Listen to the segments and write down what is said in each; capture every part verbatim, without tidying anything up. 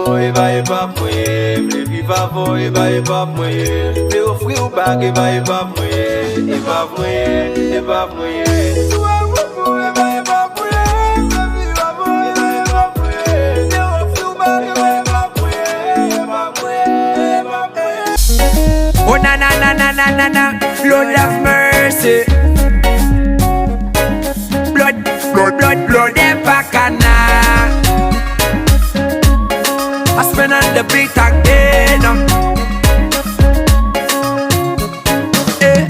E pa, e pa mwen, m vle viv avè w, e pa, e pa mwen, m vle ofri w bag, e pa, e pa mwen, e pa mwen, e pa mwen. Si w wè poupou, e pa, e pa mwen, m vle viv avè w, e pa, e pa mwen, m vle ofri w bag, e pa, e pa mwen, e pa mwen, e pa mwen. Oh na na na na na na na, Lord have mercy. Blood, blood, blood, blood, e pa kana. I spin on the beat again. Eh.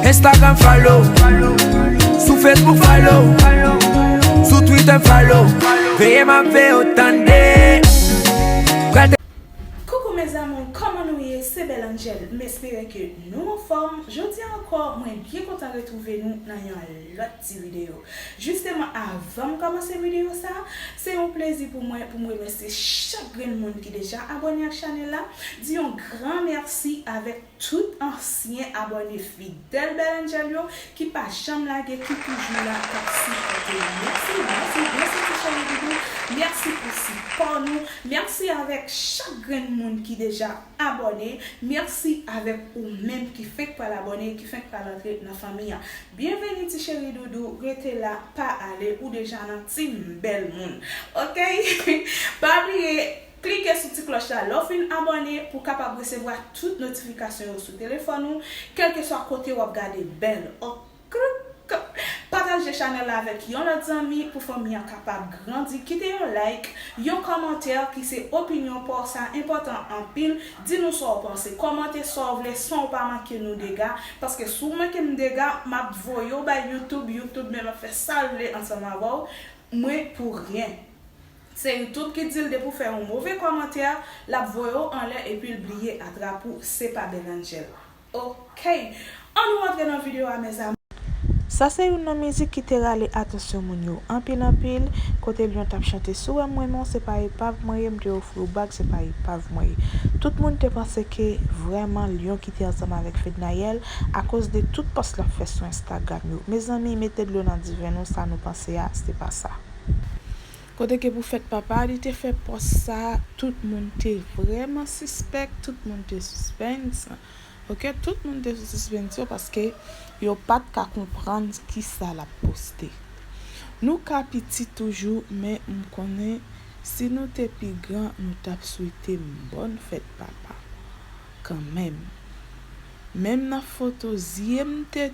Instagram follow, sou Facebook follow, sou Twitter follow. Veye m ap veye w tande. Koukou mes amours, kòman nou ye? Se Belle Angel. M espere ke nou anfòm. Jodi a ankò, mwen byen kontan retwouve nou nan yon lòt ti videyo. Jisteman, avan m kòmanse videyo sa, se yon plezi pou mwen pou m remèsye chak grenn moun ki deja abòne ak chanèl la, di yon gran mèsi avèk tout ansyen abòne fidèl Belle Angel yo ki pa janm lage, ki toujou la, k ap sipòte nou. Mèsi, mèsi, mèsi ti cheri doudou. Mèsi pou sipò nou. Mèsi avèk chak grenn moun ki deja abòne. Mèsi avèk ou menm ki fenk pral abòne, ki fenk pral antre nan fanmi an. Byenveni ti cheri doudou, rete la, pa ale, ou deja nan team bèl moun. Oke? Pa bliye, klike sou ti klòch la lè w fin abòne pou w kapab resevwa tout notifikasyon yo sou telefòn ou, kèlkeswa kote w ap gade Belle. Ok? Pataje chanèl la avèk yon lòt zanmi pou fanmi an kapab grandi. Kite yon like, yon kòmantè ki se opinyon pa w, sa enpòtan anpil. Di nou sa w panse, kòmante sa w vle san w pa manke nou dega, paske si w manke m dega, m ap voye w bay YouTube, YouTube menm ap fè sa l vle ansanm avè w, mwen pou ryen. Se YouTube ki di l depi w fè yon move kòmantè, l ap voye w anlè epi l bliye atrap ou, se pa Belle Angel. Ok, ann nou antre nan videyo a, mes amours. Sa se youn nan mizik ki te rale atansyon moun yo anpil anpil, kote Lion t ap chante si w wè m renmen w, se pa epav mwen ye, m te ofri w bag, se pa epav mwen ye. Tout moun te panse ke vrèman Lion ki te ansanm avèk Fednaelle akoz de tout pòs l ap fè sou Instagram yo. Mezanmi, mete dlo nan diven nou, sa nou panse a, se pa sa. Kote ke pou fèt papa, li te fè pòs sa, tout moun te vrèman sispèk, tout moun te sispens. Ok, tout moun te sou sispens yo paske yo pa t ka konprann kisa l ap poste. Nou ka piti toujou, men m konnen si nou te pi gran, nou t ap swete m bòn fèt papa kanmenm. Menm nan foto, zye m te,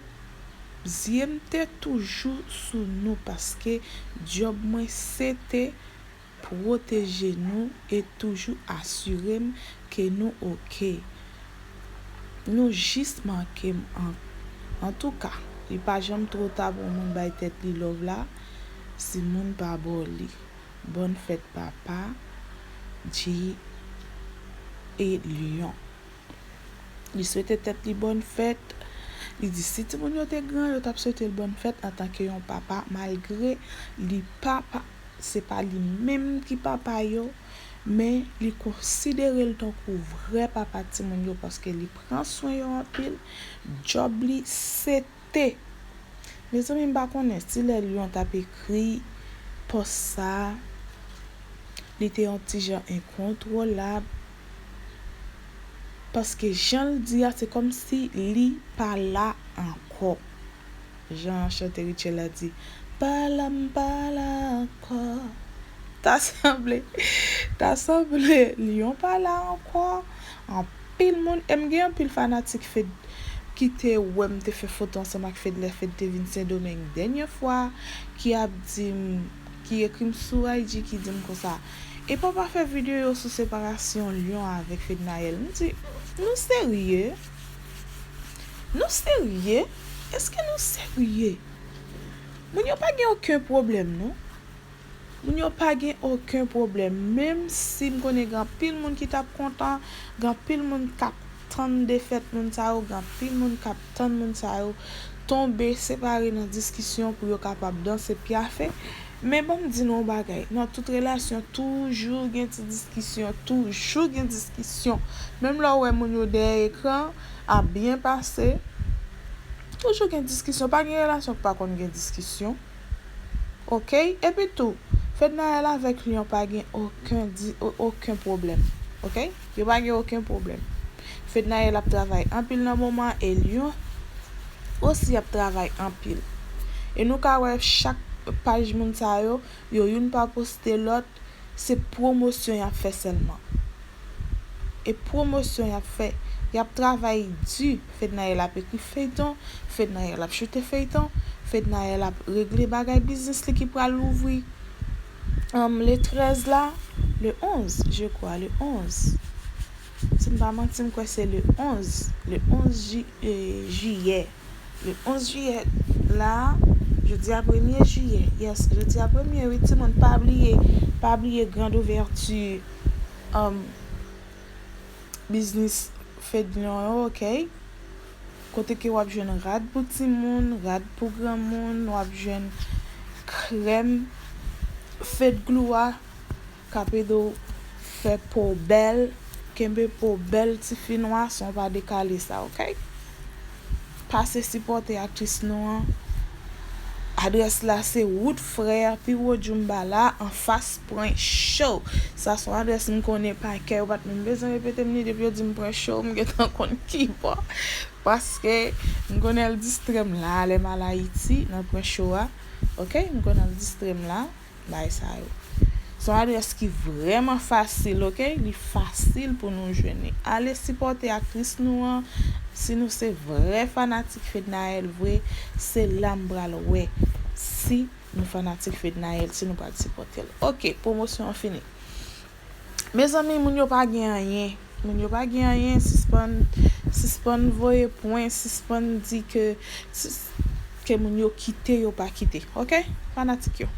zye m te toujou sou nou paske djòb mwen se te pwoteje nou e toujou asire m ke nou oke. Nou jis manke m an, antouka, li pa janm twò ta pou yon moun bay tèt li love la, si moun pa ba w li. Bòn fèt papa, Jay e Lion. Li swete tèt li bòn fèt. Li di si timoun yo te gran, yo t ap swete l bòn fèt antanke yon papa, malgre li pa, pa, se pa li menm ki papa yo, men li konsidere l tankou vrè papa timoun yo paske li pran swen yo anpil. Djòb li se te. Mezanmi, m pa konnen si lè Lion t ap ekri pòs sa, li te yon ti jan enkontwolab. Paske jan l di a, se kòmsi li pa la ankò. Jan chante Rutshelle la di, pa la, m pa la ankò. Ta sanble, ta sanble Lion pa la ankò. Anpil moun, e m gen anpil fanatik Fed ki te wè m te fè foto ansanm ak Fed lè Fed te vin Sendomeng dènye fwa, ki ap di m, ki ekri m sou I G, ki di m konsa, e papa fè videyo sou separasyon Lion avèk Fednaelle. M di, nou serye? Nou serye? Èske nou serye? Moun yo pa gen okenn pwoblèm, non. Moun yo pa gen okenn pwoblèm. Menm si m konnen gen anpil moun ki t ap kontan, gen anpil moun k ap tann defèt moun sa yo, gen anpil moun k ap tann moun sa yo tonbe, separe nan diskisyon pou yo kapab danse pyafe. Men ban m di nou yon bagay, nan tout relasyon, toujou gen ti diskisyon, toujou gen diskisyon. Menm lè w wè moun yo dèyè ekran ap byen pase, toujou gen diskisyon. Pa gen relasyon k pa konn gen diskisyon. Oke? Epi tou, Fednaelle avèk Lion pa gen okenn di, o- okenn pwoblèm. Oke? Yo pa gen okenn pwoblèm. Fednaelle ap travay anpil nan moman e Lion osi ap travay anpil. E nou ka wè chak paj moun sa yo, yo youn pa poste lòt, se pwomosyon y ap fè sèlman. E pwomosyon y ap fè. Y ap travay di. Fednaelle ap ekri feyton, Fednaelle ap choute feyton, Fednaelle ap regle bagay biznis li ki pral louvri um, le trèz la, le onz, je crois, le onz. Si m pa manti, m kwè se le onz, le onz ji- eh, jiyè. Le onz jiyè la, jodi a premye jiyè. Yes, jodi a premye, wi, timoun, pa bliye, pa bliye grand ouverture um, biznis Fedlion yo, oke? Kote ke w ap jwenn rad pou timoun, rad pou granmoun, w ap jwenn krèm Fedglou a k ap ede w fè po bèl, kenbe po bèl tifi nwa san w pa dekale sa, oke? Pase sipòte aktris nou an. Adrès la se wout Frè, pi wo Djoumbala, anfas Pwen Cho. Sa se yon adrès m konnen pa kè, yo pa t menm bezwen repete m li, depi yo di m Pwen Cho, m gentan konn ki bò. Paske m konnen l distrè m la, lè m al Ayiti, nan Pwen Cho a. Oke? M konnen l distrè m la, bagay sa yo. Se yon adrès ki vrèman fasil, oke? Li fasil pou nou jwenn li. Ale sipòte aktris nou an. Si nou se vrè fanatik Fednaelle vre, se la m pral wè si nou fanatik Fednaelle, si nou pral sipòte l. Oke, pwomosyon an fini. Mezanmi, moun yo pa gen anyen. Moun yo pa gen anyen, sispann, sispann voye pwen, sispann di ke, sis- ke moun yo kite, yo pa kite. Oke? Fanatik yo.